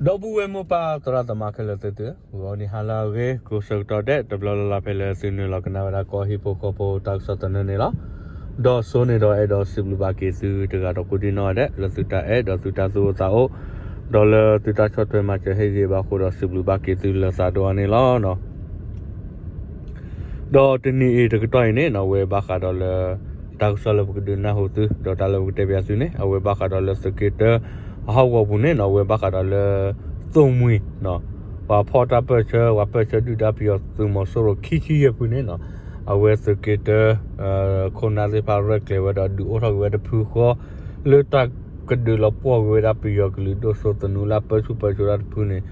ဒီပုၢ်ဝဲၢ်မိၢ်ပၢ်သရၣ်သမါခဲလၢာ်သ့ၣ်သုဧၢ, ဂီၤနံၤဟါလၢအဂ့ၤ ကိးဆၢကတီၢ်ဒဲး တဘျီလၢ်လၢ်ဖဲလၢသုနုာ်လီၤကနၣ်ဝဲဒၣ်ကီၢ်ဟံၣ်ဖိဃီဖိတၢ်ကစီၣ်သနၢၣ်န့ၣ်လီၤ. ဒီးစိန့ၣ်ဒီးအဲၣ်ဒိးစံးဘျုးဘၣ်က့ၤသုတဂၤဒီးကိးဒံနီၢ်ဂၤဒဲး လၢသုတၢ်အဲၣ်ဒီးသုတၢ်သူၣ်အိၣ်သးအိၣ်, ဒီးလၢသုတၢ်ဆီၣ်ထွဲမၤစၢၤဟ့ၣ်ဂံၢ်ဘါအဃိဒီး စံးဘျုးဘၣ်က့ၤသုလၢသးဒိၣ်အါန့ၣ်လီၤ. ဒီးတနံၤအံၤတကတီၢ်အံၤန့ၣ်နီၣ် အဝဲဘၣ်ဃးဒီးလၢ တၢ်ကစီၣ်လၢပကဒုးနၢ်ဟူသု ဒီးတၢ်လၢပကတဲပၠးသုန့ၣ် အဝဲဘၣ်ဃးဒီးလၢသုးက့တၢ အဟီၣ်ကဝီၤပူၤန့ၣ်နီၣ် အဝဲဘၣ်ဃးဒီးလၢ သိၣ်မှံၤ ပှၤဖီၣ်တၢ်ပၢၢ်ဆၢ ပှၤပၢၢ်ဆၢဒုၣ်ဒါပယီၤသုးမီၤစိရိၤခံဆံယဲၢ်ဖုန့ၣ်နီၣ် အဝဲသုးက့တၢ ခိၣ်နၢ်သ့ၣ်တဖၣ်ရဲၣ်ကျဲၤဝဲဒီးဒုးအိၣ်ထီၣ်က့ၤဝဲတဖုဃီ လၢတၢ်ကဒုးလီၤပှီၢ်က့ၤဝဲဒၣ်ပယီၤကလုာ်ဒိၣ်စိသနူလၢအပၢဆူၣ်ပၢစိးတၢ်တဖုန့ၣ်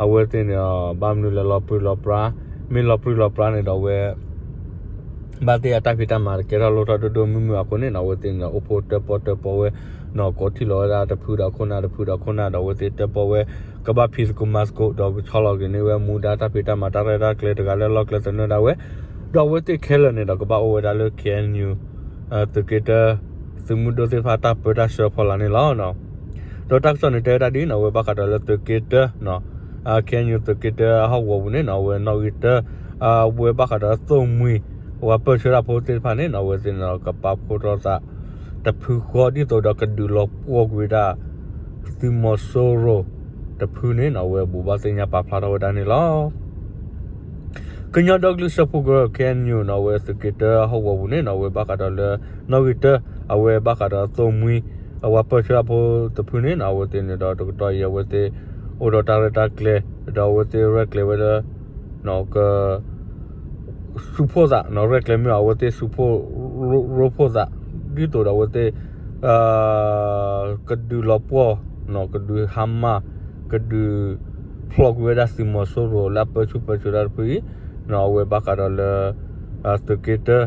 အဝဲသ့ၣ်န့ၣ် ဘၣ်မနုၤလၢလီၤပြံလီၤပြါ မ့ၢ်လီၤပြံလီၤပြါန့ၣ်ဒီးအဝဲ ဘၣ်သ့ၣ်အတၢ်ဖံးတၢ်မၤတကဲထီၣ်လိၣ်ထီၣ်ဒိၣ်ဒိၣ်မုၢ်မုၢ်အဃိန့ၣ်နီၣ် အဝဲသ့ၣ်န့ၣ်ဒီး အိၣ်ဖှိၣ်တၢၣ်ပီၣ်တၢၣ်ပီဝဲ နီၣ် ကိးထံၣ်လီၤဝဲဒၣ်တဖုဒီးခိၣ်နၢ်တဖုဒီးခိၣ်နၢ်ဒီး အဝဲသ့ၣ်တၢၣ်ပီၣ်ဝဲ ကဘၣ်ဖံးသကိးမၤသကိး ဒီးကဆီလီၤက့ၤန့ၢ်ဝဲမူဒါတၢ်ဖံးတၢ်မၤတၢ်ရဲၣ်တၢ်ကျဲၤတဂၤလၢလီၢ်ကျဲသနၢၣ်ဒၣ်ဝဲ ဒီးအဝဲသ့ၣ်ခဲလၢာ်န့ၣ်ဒီး ကဘၣ်အိၣ်ဝဲဒၣ်လၢ ခ့ၣ်အဲၣ်ယူၣ် သုးက့တၢ သုးမုၢ်ဒိၣ်သ့ၣ်တဖၣ်တၢ်ပၢတၢ်ဆှၢဖီလာ်န့ၣ်လီၤ. ဒီးတၢ်ကစီၣ်န့ၣ်တဲဝဲဒၣ်ဒ်နီၣ် အဝဲဘၣ်ဃးဒီးလၢသုးက့တၢ ခ့ၣ်အဲၣ်ယူၣ် သုးက့တၢအဟီၣ်ကဝီၤပူၤန့ၣ်နီၣ် အဝဲနီၣ်ဂံၢ်တၢ အဝဲဘၣ်ဃးဒီးသိၣ်မှံၤ ပှၤပၢၢ်ဆၢတၢ်ဖိသ့ၣ်တဖၣ်န့ၣ်နီၣ် အဝဲသ့ၣ်န့ၣ်ဒီး ကပာ်ဖှိၣ်ထီၣ်သး တဖုဃီဒ်သိးဒီးကဒုးလီၤပှီၢ်ကွံာ်ဝဲဒၣ် သုးမီၤစိရိၤတဖုန့ၣ်နီၣ် အဝဲဘူးဘၣ်သ့ၣ်ညါပာ်ဖျါထီၣ်ဝဲဒၣ်န့ၣ်လီၤ. ကညီဒီကလုာ်စၢဖှိၣ်ကရၢ ခ့ၣ်အဲၣ်ယူၣ်နီၣ် အဝဲသုးက့တၢအဟီၣ်ကဝီၤပူၤန့ၣ်နီၣ် အဝဲဘၣ်ဃးဒီးလၢ နီၣ်ဂံၢ်တၢ အဝဲဘၣ်ဃးဒီးသိၣ်မှံၤ အပှၤပၢၢ်ဆၢတၢ်ဖိတဖုန့ၣ်နီၣ် အဝဲသ့ၣ်န့ၣ်ဒီးတကတီၢ်အံၤ အဝဲသ့ၣ် အိၣ်ဒီးတၢ်ရဲၣ်တၢ်ကျဲၤ ဒီးအဝဲသ့ၣ်ရဲၣ်ကျဲၤဝဲလၢ က စူးဖှိၣ်သးနီၣ် ရဲၣ်ကျဲၤမ့ၢ်အဝဲသ့ၣ်စူးဖှိၣ် ရိဖှိၣ်သး ဒ်သိးဒီးအဝဲသ့ၣ် ကဒုးလီၤပှီၢ် ကဒုးဟါမၢ် ကဒုးဖျိးကွံာ်ဝဲဒၣ်သုးမီၤစိရိၤလၢအပၢဆူၣ်ပၢစိးတၢ်တဖုအံၤ အဝဲဘၣ်ဃးဒီးလၢ သုးက့တၢ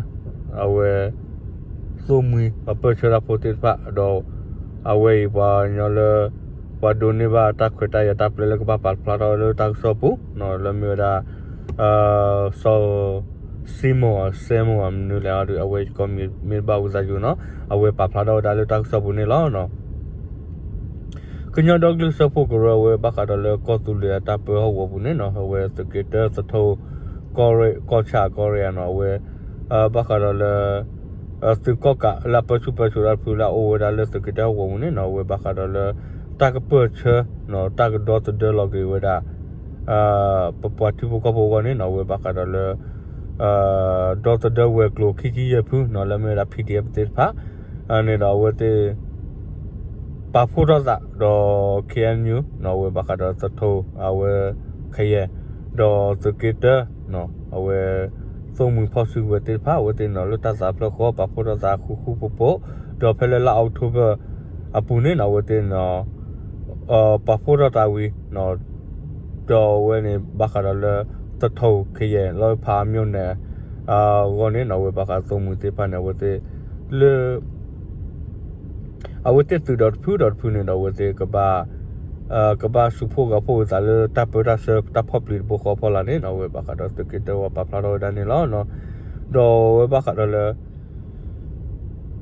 အဝဲ သိၣ်မှံၤ ပှၤပၢၢ်ဆၢတၢ်ဖိသ့ၣ်တဖၣ် ဒီး အဝဲအံၤပှၤကညီလၢ ပှၤဒိးန့ၢ်ဘၣ်တၢ်ခွဲးတၢ်ယာ်တၢ်ပျဲလၢကဘၣ်ပာ်ဖျါထီၣ်လၢတၢ်ကစီၣ်ပူၤ လၢမ့ၢ်ဝဲဒၣ် စီၤ စံမိၣ် စဲမိၣ် မနုၤလဲၣ်အီၤဒီး အဝဲကီမ့ၢ်တဘၣ်ဝံသးစူၤနီၤ အဝဲပာ်ဖျါထီၣ်ဝဲဒၣ်လၢတၢ်ကစီၣ်ပူၤန့ၣ်လီၤ. ကညီဒီကလုာ်စၢဖှိၣ်ကရၢ အဝဲဘၣ်ဃးဒီးလၢကီၢ်သူလ့ၤအတၢ်ပၢဟီၣ်ကဝီၤပူၤန့ၣ်နီၤ အဝဲသုးက့တၢသထူ ကီၢ်ရ့ၣ် ကီၢ်ဆၣ်ကီၢ်ရ့ၣ်နီၤ အဝဲ ဘၣ်ဃးဒီးလၢ သုးကီၣ်ကးလၢအပၢဆူၣ်ပၢစိးတၢ်တဖုလၢအအိၣ်ဝဲဒၣ်လၢသုးက့တၢဟီၣ်ကဝီၤပူၤန့ၣ်နီၤ အဝဲဘၣ်ဃးဒီးလၢ တၢ်ကပၢၢ်ဆၢ တၢ်ကဒီသဒၢလီၤက့ၤဝဲဒၣ် ပပှၤထံဖိကီၢ်ဖိအဂီၢ်န့ၣ်နီၤ အဝဲဘၣ်ဃးဒီးလၢ ဒီသဒၢဝဲၤကျိၤခံဆံယဲၢ်ဖုနီၤ လၢမ့ၢ်ဝဲဒၣ် PDF သ့ၣ်တဖၣ် န့ၣ်ဒီးအဝဲသ့ၣ် ပာ်ဖှိၣ်ထီၣ်သးဒီး ခ့ၣ်အဲၣ်ယူၣ် နီၤ အဝဲဘၣ်ဃးဒီးသထူ အဝဲ ခယဲၢ် ဒီးသုးက့တၢ အဝဲ သိၣ်မှံၤဖီၣ်စုကဝဲၤသ့ၣ်တဖၣ် အဝဲသ့ၣ်နီၤ လၢတၢ်သးဖျၢၣ်ဃီ ပာ်ဖှိၣ်ထီၣ်သးဃူဃူဖိးဖိး ဒီးဖဲလၢလါအီးကထိဘၢၣ် အပူၤန့ၣ်နီၤ အဝဲသ့ၣ်နီၤ ပာ်ဖှိၣ်ထီၣ်သးဝံၤ ဒီးအဝဲန့ၣ်ဘၣ်ဃးဒီးလၢ သထူ ခယဲၢ် လီၢ်ဖးအါမျိၣ်န့ၣ် အဂီၢ်န့ၣ်နီၤ အဝဲဘၣ်ဃးသိၣ်မှံၤသ့ၣ်တဖၣ်န့ၣ် အဝဲသ့ၣ် လၢ အဝဲသ့ၣ်သုးဒီးတဖုဒီးတဖုန့ၣ်ဒီး အဝဲသ့ၣ်ကဘၣ် ကဘၣ်စူးဖှိၣ်ဂာ်ဖှိၣ်ဝဲသးလၢတၢ်ပၢတၢ်ဆှၢတၢ်ဖီၣ်ပျံၤတဘိဃီဖီလာ်န့ၣ်နီၤ အဝဲဘၣ်ဃးဒီးသုးက့တၢဝဲပာ်ဖျါထီၣ်ဝဲဒၣ်န့ၣ်လီၤ. ဒီးအဝဲဘၣ်ဃးဒီးလၢ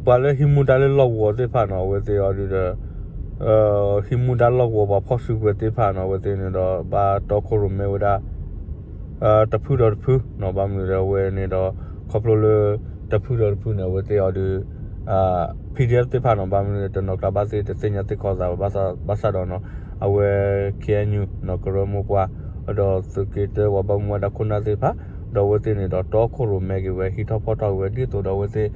ပှၤလၢဟံးမူဒါလၢလီၢ်ကဝီၤသ့ၣ်တဖၣ်နီၤ အဝဲသ့ၣ်အီၤဒုးဒီး ဟံးမူဒါလီၢ်ကဝီၤပှၤဖီၣ်စုကဝဲၤသ့ၣ်တဖၣ်နီၤ အဝဲသ့ၣ်န့ၣ်ဒီး ဘၣ်တီခိၣ်ရိၣ်မဲဝဲဒၣ် တဖုဒီးတဖုနီၤ ဘၣ်မနုၤဒီးအဝဲန့ၣ်ဒီး ခီဖျိလၢ တဖုဒီးတဖုန့ၣ် အဝဲသ့ၣ်အီၤဒုး PDF သ့ၣ်တဖၣ်နီၤ ဘၣ်မနုၤဒီးတနီၤကျါဘၣ်သ့ၣ်တသ့ၣ်ညါသ့ၣ်ခီသး ဘၣ်ဆၣ်ဒီးနီၤ အဝဲ ခ့ၣ်အဲၣ်ယူၣ် နီၤ ကရၢမိၢ်ပှၢ် ဒီးသုးက့တၢ ပှၤဘၣ်မူဘၣ်ဒါခိၣ်နၢ်သ့ၣ်တဖၣ် ဒီးအဝဲသ့ၣ်န့ၣ်ဒီးတီခိၣ်ရိၣ်မဲက့ၤဝဲ ဟံးထီၣ်ဖီၣ်ထီၣ်က့ၤဝဲ ဒ်သိးဒီးအဝဲသ့ၣ်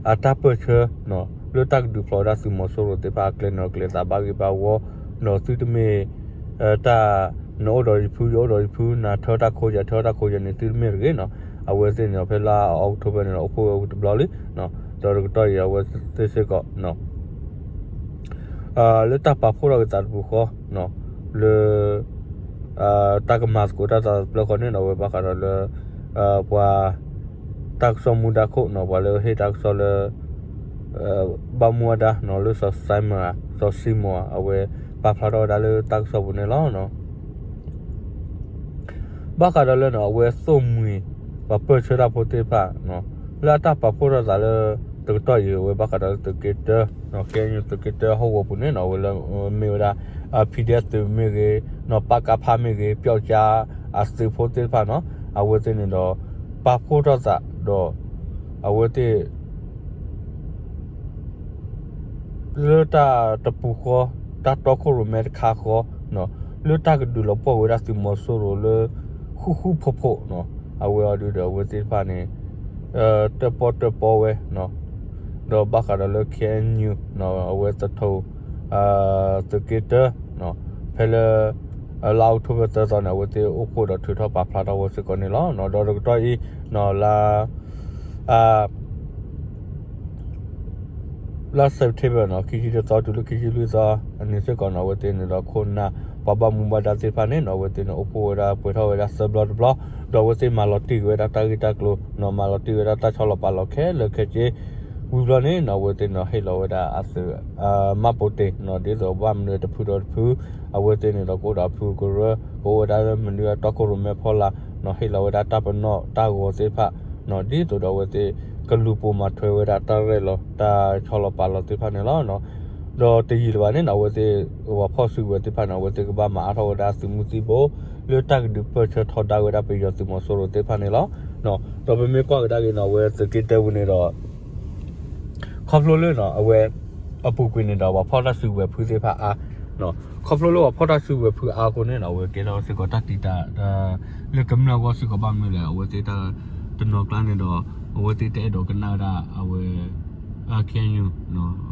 အတၢ်ပၢၢ်ဆၢ လၢတၢ်ကဒုးဖျိးဝဲဒၣ်သုးမီၤစိရိၤသ့ၣ်တဖၣ်အကျဲန့ၣ် အကျဲသးဘၣ်ဂ့ၤဘၣ်ဝီ ဒီးသုတမ့ၢ် တၢ် နအိၣ်ဒီးယဖု ယအိၣ်ဒီးယဖု နထၢတၢ်ခိယၤ ထၢတၢ်ခိယၤန့ၣ် သုတမ့ၢ်တဂ့ၤနီၤ အဝဲသ့ၣ်န့ၣ်ဒီး ဖဲလါအီးကထိဘၢၣ်န့ၣ်ဒီး အိၣ်ခိးဝဲတဘျီလံ ဒီးတကတီၢ်အံၤ အဝဲသ့ၣ်စ့ၢ်ကီး လၢတၢ်ပာ်ဖှိၣ်ထီၣ်က့ၤသးတပူၤဃီ လၢ တၢ်ကမၤသကိးတၢ်သးတဖျၢၣ်ဃီန့ၣ်ဒီး အဝဲဘၣ်ဃးဒီးလၢ ပှၤ တၢ်ကစီၣ်မူဒါခိၣ်နီၤ ပှၤလၢဟ့ၣ်တၢ်ကစီၣ်လၢ ဘၣ်မူဘၣ်ဒါနီၤ လၢစီၤစဲမၢၣ် စီၤစံမိၣ် အဝဲပာ်ဖျါထီၣ်ဝဲဒၣ်လၢတၢ်ကစီၣ်ပူၤန့ၣ်လီၤ. ဘၣ်ဃးဒီးလၢနီၤ အဝဲသိၣ်မှံၤ ပှၤပၢၢ်ဆၢတၢ်ဖိသ့ၣ်တဖၣ် လၢအတၢ်ပာ်ဖှိၣ်ထီၣ်သးလၢ တကတီၢ်အံၤ အဝဲဘၣ်ဃးဒီးလၢသုးက့တၢ KNU သုးက့တၢဟီၣ်ကဝီၤပူၤန့ၣ်နီၤ အဝဲလၢမ့ၢ်ဝဲဒၣ် PDF သုးမ့ၢ်ဂ့ၤနီၤ ပကဖမ့ၢ်ဂ့ၤ ပျီကၠါအသုးဖိသ့ၣ်တဖၣ်နီၤ အဝဲသ့ၣ်န့ၣ်ဒီး ပာ်ဖှိၣ်ထီၣ်သးဒီး အဝဲသ့ၣ် လၢတၢ်တပူၤဃီ တၢ်တီခိၣ်ရိၣ်မဲတခါဃီ လၢတၢ်ကဒုးလီၤပှီၢ်ဝဲဒၣ်သုးမီၤစိရိၤလၢ ဃူဃူဖိးဖိးနီၤ အဝဲအီၤဒုဒီးအဝဲသ့ၣ်တဖၣ်န့ၣ် တၢၣ်ပီၣ်တၢၣ်ပီဝဲ ဒီးဘၣ်ဃးဒီးလၢ KNU အဝဲသထူ သုးက့တၢ ဖဲလၢ လါအီးထိဘၢၣ်သၢသီန့ၣ် အဝဲသ့ၣ်အိၣ်ဖှိၣ်ဒီးထုးထီၣ်ပာ်ဖျါထီၣ်ဝဲစ့ၢ်ကီးန့ၣ်လီၤ. ဒီးတကတီၢ်အံၤ လါ လါ September နီၤ ခံဆံတသီတုၤလၢခံဆံလွံၢ်သီ အနံၤစ့ၢ်ကီးနီၤ အဝဲသ့ၣ်န့ၣ်ဒီးခိၣ်နၢ် ပှၤဘၣ်မူဘၣ်ဒါသ့ၣ်တဖၣ်န့ၣ်နီၤ အဝဲသ့ၣ်န့ၣ်အိၣ်ဖှိၣ်ဝဲဒၣ်ပှဲၤထီၣ်ဝဲဒၣ်သၢဘျီတဘျီ ဒီးအဝဲသ့ၣ်မၤလီၤတံၢ်က့ၤဝဲဒၣ်တၢ်ဂ့ၢ်တၢ်ကျိၤနီၤ မၤလီၤတံၢ်ဝဲဒၣ်တၢ်ဆီလီၤပာ်လီၤခဲလၢာ်ခဲဆ့ ဝံၤဘျီန့ၣ်နီၤ အဝဲသ့ၣ်န့ၣ်ဟ့ၣ်လီၤဝဲဒၣ်အသုး မှတ်ပုံတင်နီၤ ဒ်သိးဘၣ်မနုၤတဖုဒီးတဖု အဝဲသ့ၣ်န့ၣ်ဒီးကအိၣ်ဒီးအဖုကရၢ ကအိၣ်ဝဲဒၣ်လၢမနုၤအတီခိၣ်ရိၣ်မဲဖီလာ်နီၤ ဟ့ၣ်လီၤဝဲဒၣ်တၢ်ပနီၣ်တၢ်ဂီၤသ့ၣ်တဖၣ်နီၤ ဒ်သိးဒီးအဝဲသ့ၣ် ကလူၤပိာ်မၤထွဲဝဲဒၣ်တၢ်ရဲၣ်လီၤ တၢ်ဆီလီၤပာ်လီၤသ့ၣ်တဖၣ်န့ၣ်လီၤ. ဒီးတယံာ်လၢၤဘၣ်န့ၣ်နီၤ အဝဲသ့ၣ် ပှၤဖီၣ်စုကဝဲၤသ့ၣ်တဖၣ်န့ၣ် အဝဲသ့ၣ်ကဘၣ်မၤအါထီၣ်ဝဲဒၣ်သုးမုၢ်သံၣ်ဘိ လၢတၢ်ကဒုးပၢၢ်ဆၢထီဒါဝဲဒၣ်ပယီၤသုးမီၤစိရိၤသ့ၣ်တဖၣ်န့ၣ်လီၤ. ဒီးပမ့ၢ်ကွၢ်ကဒါက့ၤနီၤ အဝဲသုးက့တၢပူၤန့ၣ်ဒီး ခီဖျိလၢနီၤ အဝဲ အပူၤကွံာ်န့ၣ်ဒီး ပှၤဖီၣ်တၢ်စုကဝဲၤဖုသ့ၣ်တဖၣ်အါ ခီဖျိလၢပှၤဖီၣ်တၢ်စုကဝဲၤဖုအါအဃိန့ၣ်နီၤ အဝဲကဲထီၣ်စ့ၢ်ကီးတၢ်တံာ်တာ် လၢကမျၢၢ်အဂီၢ်စ့ၢ်ကီးဘၣ်မနုၤလဲၣ် အဝဲသ့ၣ်တၢ်တနီၤကျါန့ၣ်ဒီး အဝဲသ့ၣ်တအဲၣ်ဒိးကနၣ်ဝဲဒၣ် အဝဲ KNU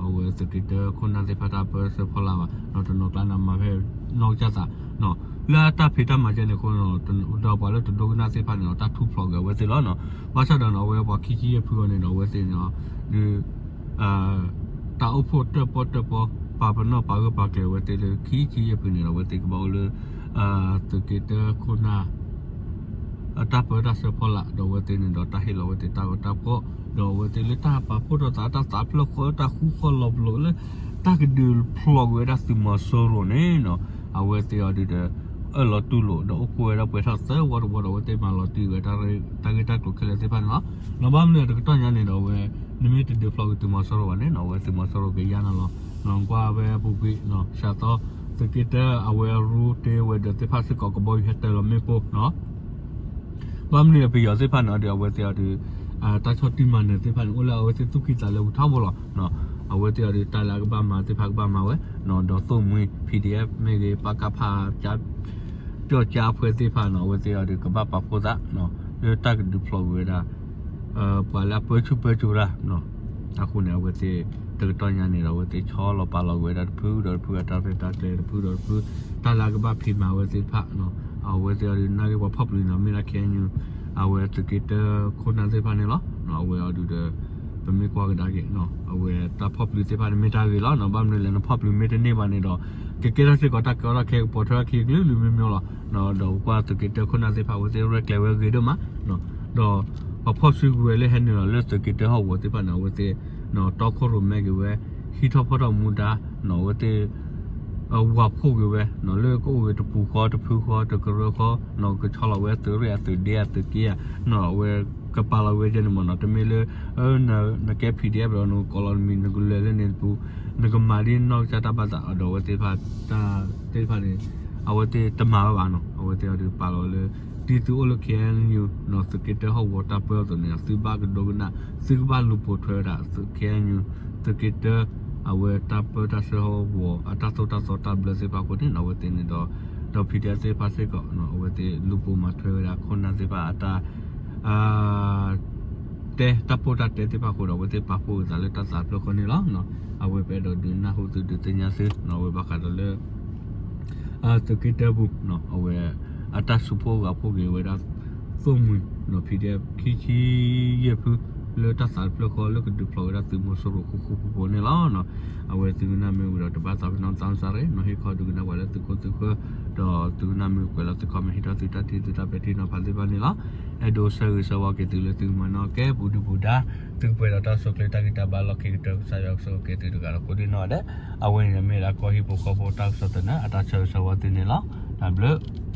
အဝဲသုးက့တၢခိၣ်နၢ်သ့ၣ်တဖၣ်တၢ်ပၢဆှၢဖီလာ်ဘၣ် ဒီးတနီၤကျါန့ၣ် မၤဖဲနီၢ်ကစၢ်သး လၢအတၢ်ဖံးတၢ်မၤကဲန့ၣ်အဃိန့ၣ် ဒီးပှၤလၢတဒိကနၣ်သ့ၣ်တဖၣ်န့ၣ်ဒီး တၢ်ထူၣ်ဖျိးက့ၤအဝဲသ့ၣ်လီၤ. ဘၣ်ဆၣ်ဒီးနီၤ အဝဲပှၤခံဆံယဲၢ်ဖုအီၤန့ၣ်ဒီး အဝဲသ့ၣ်န့ၣ် ဒုး တၢ်အိၣ်ဖှိၣ်တၢၣ်ပီၣ်တၢၣ်ပီ ပာ်ပနီၣ်ပာ်ဂၢၢ်ပာ်ကျၢၤအဝဲသ့ၣ်လၢခံဆံယဲၢ်ဖုန့ၣ်ဒီး အဝဲသ့ၣ်ကဘၣ်အိၣ်လၢ သုးက့တၢခိၣ်နၢ် အတၢ်ပၢတၢ်ဆှၢဖီလာ် ဒီးအဝဲသ့ၣ်န့ၣ်ဒီးတၢ်ဟ့ၣ်လီၤဝဲသ့ၣ်တၢ်ဂီၤတၢ်ဖီၣ် ဒီးအဝဲသ့ၣ်လၢတၢ်ပာ်ဖှိၣ်ထီၣ်သး တၢ်သးဖျၢၣ်ဃီ တၢ်ဃူဃီလီၤပလိာ်လၢ တၢ်ကဒုးဖျိးက့ၤဝဲဒၣ်သုးမီၤစိရိၤန့ၣ်နီၤ အဝဲသ့ၣ်အီၤဒုးဒီး အၢၣ်လီၤတူၢ်လိာ် ဒီးအိၣ်ဃူဝဲဒၣ်ပှဲၤထီၣ်သၢဝီတဝီဒီး အဝဲသ့ၣ်မၤလီၤတံၢ်ဝဲတၢ်ဂ့ၢ်တၢ်ကျိၤခဲလၢာ်သ့ၣ်တဖၣ်န့ၣ်လီၤ. ဒီးဘၣ်မနုၤတကတီၢ်ညါန့ၣ်ဒီးအဝဲ နမ့ၢ်တဒုးဖျိးက့ၤသုးမီၤစိရိၤဘၣ်န့ၣ်နီၤ အဝဲသုးမီၤစိရိၤကယါနၤလီၤ. ကွၢ်ဝဲအပူၤကွံာ် စှၤသီ သုးက့တၢ အဝဲအရူတ့ဝဲၤဒၢးသ့ၣ်တဖၣ်စ့ၢ်ကီး ကဘီယူၤဟဲတၢၤလီၤမ့ၣ်ပိၢ်နီၤ ဘၣ်မနုၤပယီၤသ့ၣ်တဖၣ်န့ၣ်ဒီး အဝဲသ့ၣ်အီၤဒီး တၢ်ဆီၣ်တံၢ်မၤနၢၤသ့ၣ်တဖၣ်န့ၣ် အိၣ်လၢအဝဲသ့ၣ်သူၣ်ကံၢ်သးလဲပူၤထီဘိလီၤ. အဝဲသ့ၣ်အီၤဒီး တၢ်လၢအကဘၣ်မၤသ့ၣ်တဖၣ်ကဘၣ်မၤဝဲ ဒီးသိၣ်မှံ PDF မ့ၢ်ဂ့ၤ ပကဖ ပျီကၠါအဖှဲသ့ၣ်တဖၣ်န့ၣ် အဝဲသ့ၣ်အီၤဒီး ကဘၣ်ပာ်ဖှိၣ်သး လၢတၢ်ကဒုးဖျိးက့ၤဝဲဒၣ် ပှၤလၢအပၢဆူၣ်ပၢစိးတၢ် အဃိန့ၣ် အဝဲသ့ၣ်တကတီၢ်ညါန့ၣ်ဒီး အဝဲသ့ၣ်ဆီလီၤပာ်လီၤက့ၤဝဲဒၣ်တဖုဒီးတဖုအတၢ်ရဲၣ်တၢ်ကျဲၤ တဖုဒီးတဖု တၢ်လၢအကဘၣ်ဖံးမၤဝဲသ့ၣ်တဖၣ် အဝဲသ့ၣ်အီၤဒုးနာ်က့ၤပှၤဖီၣ်ပျူၤန့ၣ် မ့ၢ်ဒၣ် KNU အဝဲသုးက့တၢခိၣ်နၢ်သ့ၣ်တဖၣ်န့ၣ်လီၤ. အဝဲအီၤဒုးဒီး ပမ့ၢ်ကွၢ်ကဒါက့ၤ အဝဲတၢ်ဖီၣ်ပျူၤသ့ၣ်တဖၣ်န့ၣ် မ့ၢ်တၢ်ဂ့ၤလီၤ. ဘၣ်မနုၤလဲၣ် နဖီၣ်ပျူၤမ့ၢ်တန့ၢ်ဘၣ်န့ၣ်ဒီး ကကဲထီၣ်စ့ၢ်ကီးတၢ်ကဲထီၣ်ခဲကပီၤထွဲထီၣ်ခံကလုာ်လုာ်မ့ၢ်မ့ၢ်လီၤ. ဒီးကွၢ်သုးက့တၢခိၣ်နၢ်သ့ၣ်တဖၣ် အဝဲသ့ၣ်ရဲၣ်ကျဲၤဝဲဂ့ၤဒိၣ်မး ဒီးပှၤဖီၣ်စုကဝဲၤလၢဟဲနုာ်လီၤလၢသုးက့တၢဟီၣ်ကဝီၤသ့ၣ်တဖၣ်န့ၣ် အဝဲသ့ၣ် တီခိၣ်ရိၣ်မဲက့ၤဝဲ ဟံးထီၣ်ဖီၣ်ထီၣ်မူဒါ အဝဲသ့ၣ် ဝၤဖှိၣ်က့ၤဝဲ လၢကအိၣ်ဂ့ၤတပူၤဃီတဖုဃီတကရၢဃီ ကဆီလီၤဝဲအသုးရ့ၣ်အသုးဒ့အသုးက့ဧါ အဝဲကပာ်လီၤဝဲဒ်န့ၣ်မ့ၢ်နီၤ တမ့ၢ်လၢ နကဲ PDF ဒီးနကကိးလီၤနမံၤ နကလဲၤလၢန့ၣ်တပူၤ နကမၤဒ်နီၢ်ကစၢ်တၢ်ဘၣ်သး ဒီးအဝဲသ့ၣ်တဖၣ် သ့ၣ်တဖၣ်န့ၣ် အဝဲသ့ၣ်တမၤဝဲဘၣ်နီၤ အဝဲသ့ၣ်အီၤဒုးပာ်လီၤလၢ ဒ်သုအိၣ်လၢ KNU နီၤ သုးက့တၢဟီၣ်ကဝီၤတၢ်ပၢအသိးန့ၣ် သုဘၣ်ကဒိကနၣ် သုကဘၣ်လူၤပိာ်ထွဲဝဲဒၣ် KNU သုးက့တၢ အဝဲတၢ်ပၢတၢ်ဆှၢဟီၣ်ကဝီၤ အတၢ်သိၣ်တၢ်သီတၢ်ဘျၢသ့ၣ်တဖၣ်အဃိန့ၣ် အဝဲသ့ၣ်န့ၣ်ဒီး ဒီး PDF သ့ၣ်တဖၣ်စ့ၢ်ကီး အဝဲသ့ၣ်လူၤပိာ်မၤထွဲဝဲဒၣ်ခိၣ်နၢ်သ့ၣ်တဖၣ်အတၢ် တဲတၢ်ပိၢ်တၢ်တဲသ့ၣ်တဖၣ်အဃိဒီး အဝဲသ့ၣ်ပာ်ဖှိၣ်အသးလၢတၢ်သးတဖျၢၣ်ဃီန့ၣ်လီၤ. အဝဲပအဲၣ်ဒိးဒုးနၢ်ဟူသုဒုးသ့ၣ်ညါသု အဝဲဘၣ်ဃးဒီးလၢ သုးက့တၢပူၤ အဝဲ အတၢ်စုဖှိၣ်ဂာ်ဖှိၣ်က့ၤဝဲဒၣ် သိၣ်မှံၤ PDF ခံဆံယဲၢ်ဖု လၢတၢ်သးတဖျၢၣ်ဃီလၢကဒုးဖျိးဝဲဒၣ်သုးမီၤစိရိၤဃူဃူဖိးဖိးန့ၣ်လီၤ. အဝဲသုကနၣ်မ့ၢ်ဝံၤဒီးတဘၣ်သးပ့ၤနီၣ်သးစၢ်ရ့ နီၤဟ့ၣ်ခီဒုးကနၣ်ပှၤလၢသုခိၣ်သုဃၢၤ ဒီးသုကနၣ်မ့ၢ်ကွဲးလီၤသု comment ဟ့ၣ်ထီၣ်သုတၢ်ထံၣ်သုတၢ်ပဲာ်ထံနီၤဖးသ့ၣ်တဖၣ်န့ၣ်လီၤ. အဲၣ်ဒိးဆၢဂ့ၤဆၢဝါက့ၤသုလၢသုကမၤနၢၤကဲပူၤဒုၣ်ပူၤဒါ သုကပှဲၤဒီးတၢ်ဆိၣ်ချ့တၢ်ဂံၢ်တၢ်ဘါလီၢ်ခံကတၢၢ် ကစၢ်ယွၤကဆိၣ်ဂ့ၤက့ၤသုတဂၤဒီးကိးဒံနီၢ်ဂၤဒဲး အဝဲန့ၣ်မ့ၢ်ဒၣ်ကီၢ်ဟံၣ်ဖိဃီဖိတၢ်ကစီၣ်သနၢၣ် အတၢ်ဆၢဂ့ၤဆၢဝါသုန့ၣ်လီၤ. တၢ်ဘျုး